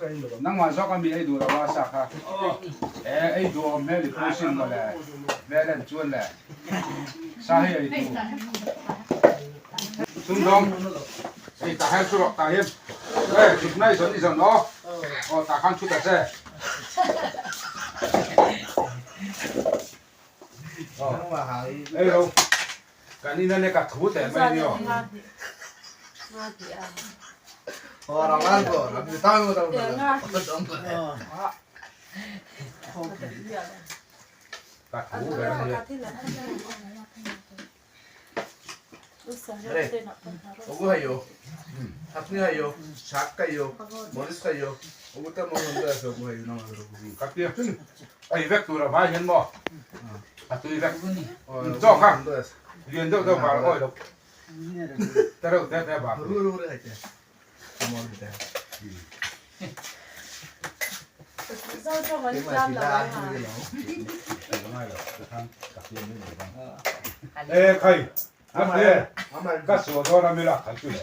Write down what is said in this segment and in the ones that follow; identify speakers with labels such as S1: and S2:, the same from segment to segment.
S1: Nangmah zawk a mi ei duh lo a sa kha. E ei duh awm hmel i pu sin maw le. Hmel en chuan le. Sa hi ei duh. Sumdawng. Ei tah hian thu rawh tah hian. E thut na i zawn i zawn aw. Aw tah khan thu ta che. Ei ro. Kan in a lek a thu teh mai ni aw. Ka thu ber a nia. Ka tia ei vek tur a vai hian maw a tui vek chaw kha lian deuh deuh var awi lo te reuh te te var E khai ate ka sual dawn a mi lak khalh chu le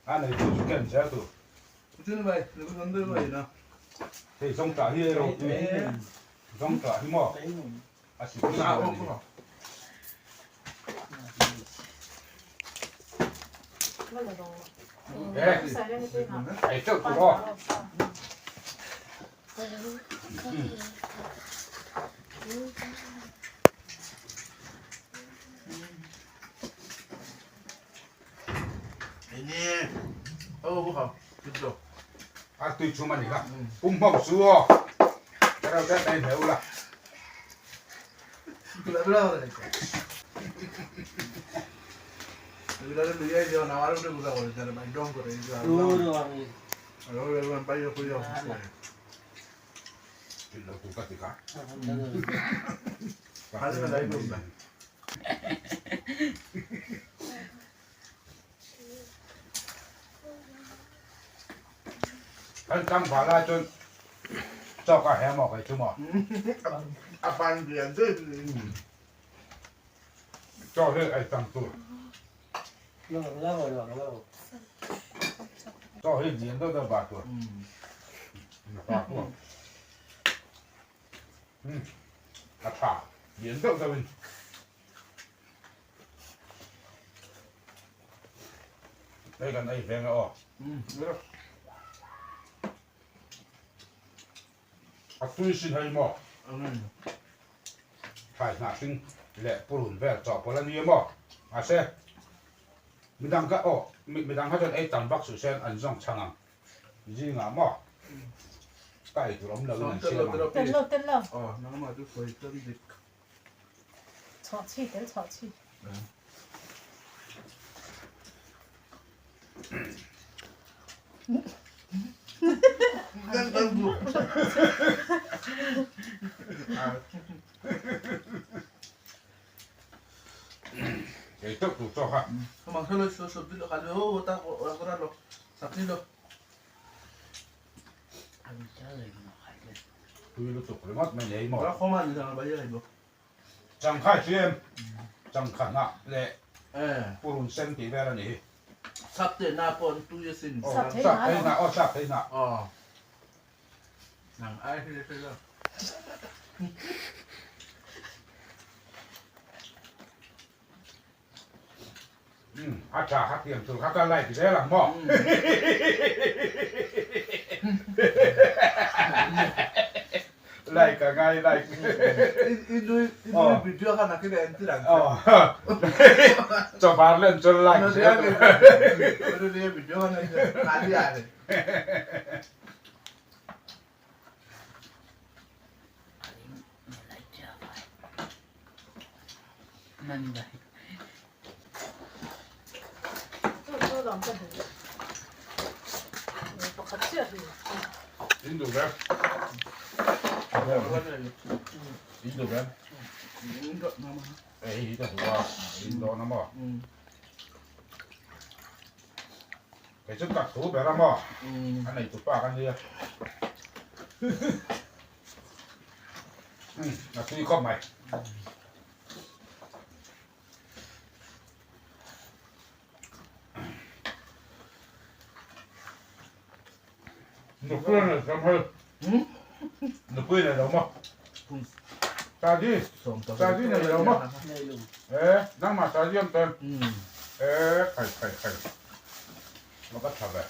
S1: a nei tu chu ken zel tur hei zawngtah hi ei ro tui zawngtah hi maw a si tui a ni. Ei teuh tur aw. A tui chhum a ni kha pum hmawk chu aw ka reuh deuh mai hmel ula. Kan tlangval lai chuan chawk a hem awk ei chu maw?
S2: A pan lian deuh
S1: Chaw hi ei tam tur. Chaw hi lian deuh deuh bar tur. A tha lian deuh deuh in. Hei kan ei veng a aw. A tui sin hei maw? Thlai hnah hring leh purun vel chawhpawlh a nia maw? Mahse midang kha aw midang kha chuan ei tam vak suh sen an zawng chhang ang zingah maw? Ka ei tur awm lo in an siam ang.
S3: Tel lo tel lo.
S2: Aw nangmah chu sawi tlem dik.
S3: Chhawhchhi tel chhawhchhi.
S1: Ei teuh tur chawk a. Tui lutuk ringawt mai nei maw? Changkhai chu em? Changkha hnah leh purun sen tih vel a ni hi.
S2: Sap te hnah pawh an tui asin.
S1: Sap thei hnah aw sap thei hnah.
S2: Aw. Nang ai hre hre lo.
S1: A tha kha tiang tur kha ka like zel ang maw? Like a ngai like.
S2: I nui i nui video kha nakin a entir ang che.
S1: Chawhmar len chuan like zel tur.
S2: I video kha nakin a entir.
S1: In duh ve. In duh ve. Ei hi ka duh a, in dawn a maw? Kei chu tak thu ber a maw? A neitu pa ka nia. A tui khawp mai. Nupui nei sam hei. Nupui nei lo maw? Shaji, Shaji nei lo maw? E, nangmah Shaji awm ten. E, khai khai khai. Ma ka tha ve.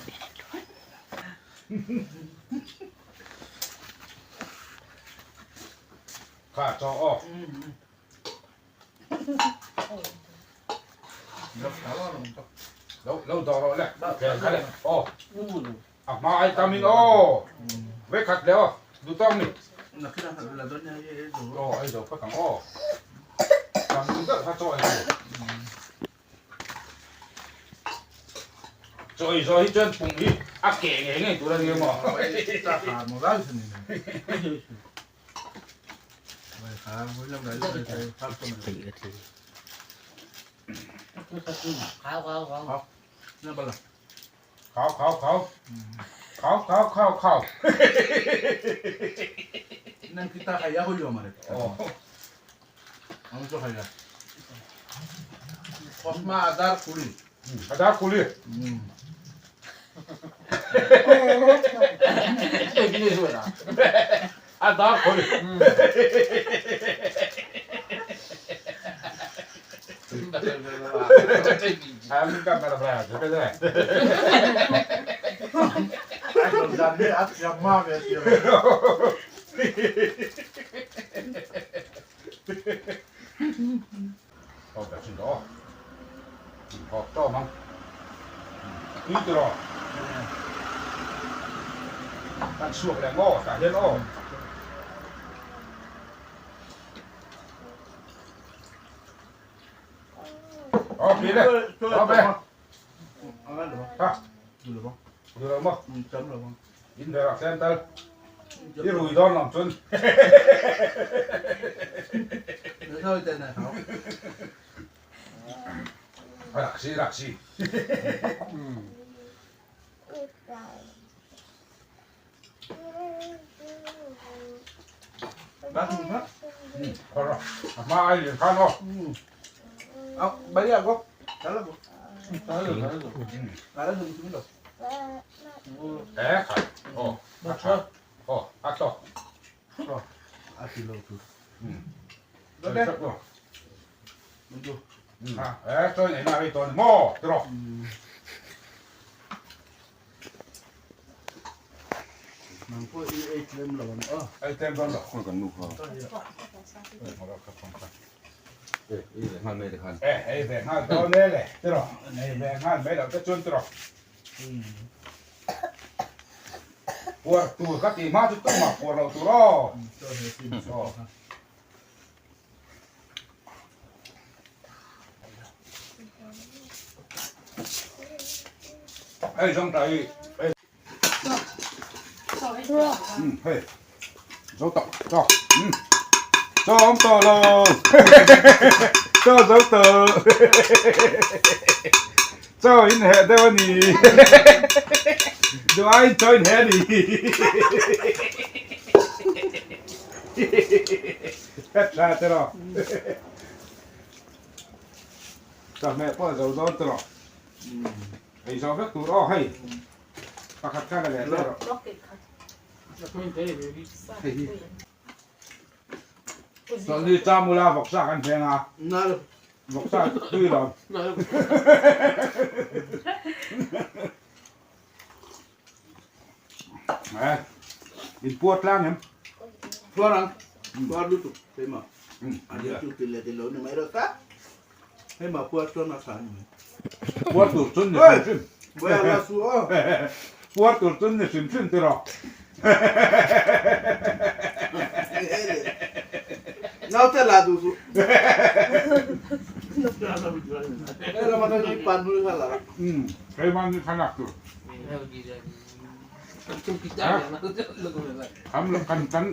S1: Kha chaw aw. Lo lo dawh rawh le. Kha le. Aw. A hma ai tam in aw. Vei khat le aw. Duh tawk ni. Aw ei zo phawt ang aw. Tam deuh kha chaw ei tur. Chaw ei zawh hi chuan pum hi a keh ngei ngei tur a ni maw. Khau khau khau. Khau khau khau khau.
S2: Nang kita kaya ko yo mare.
S1: Oh.
S2: Ang to kaya. Kosma adar kuli.
S1: Adar kuli. Adar kuli. Kan chhuak leh maw tah hian aw. Aw pi le. Aw be. Ha. Du lo maw? In ve rak tlem tal. I rui dawn lam chun. Rak si rak si. A hma ai lian khan aw. E khai aw a tha aw a tawk. E chawi nei na rei tawh a ni maw tiraw.
S2: Nang pawh i ei tlem lo ang aw.
S1: Ei tlem dawn lo.
S4: Khawi kan nu kha. E, ei ve nghal mai te khan.
S1: E, ei ve nghal dawn e le, tiraw. Ei ve nghal mai loh te chuan tiraw. Puar tur ka tih hma chu tumah puar loh tur aw. Aw. Hei zawng ta hi hei hei zo tawh chaw chaw awm tawh lo chaw zo tawh chaw in heh deuh a ni duh aiin chaw in heh a ni. Tha tiraw. Chawhmeh pawh a zo dawn tiraw. Ei zo vek tur aw hei. Pakhat kha la leh leh rawh. Hei hi. Chawlhni chamula vawksa kan thleng a. Vawksa tui lo. In puar tlang em?
S2: Puar ang. Puar lutuk. Hei ma. Ani chu ti le ti lo ni mai rawh ta. Hei ma puar chuan a tha ni mai.
S1: Puar tur chun ni hrim hrim.
S2: Boya la su aw.
S1: Puar tur chun ni hrim hrim ti rawh.
S2: Naute la duh suh. Hei lama ta ni pan nui kha la.
S1: Hei ma ni thlalak tur. Kham lo kan kan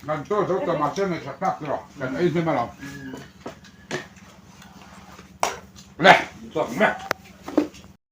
S1: kan chaw zo ta mahse ngaihsak tak tur kan ei hnem alawm. Le, chawk mek.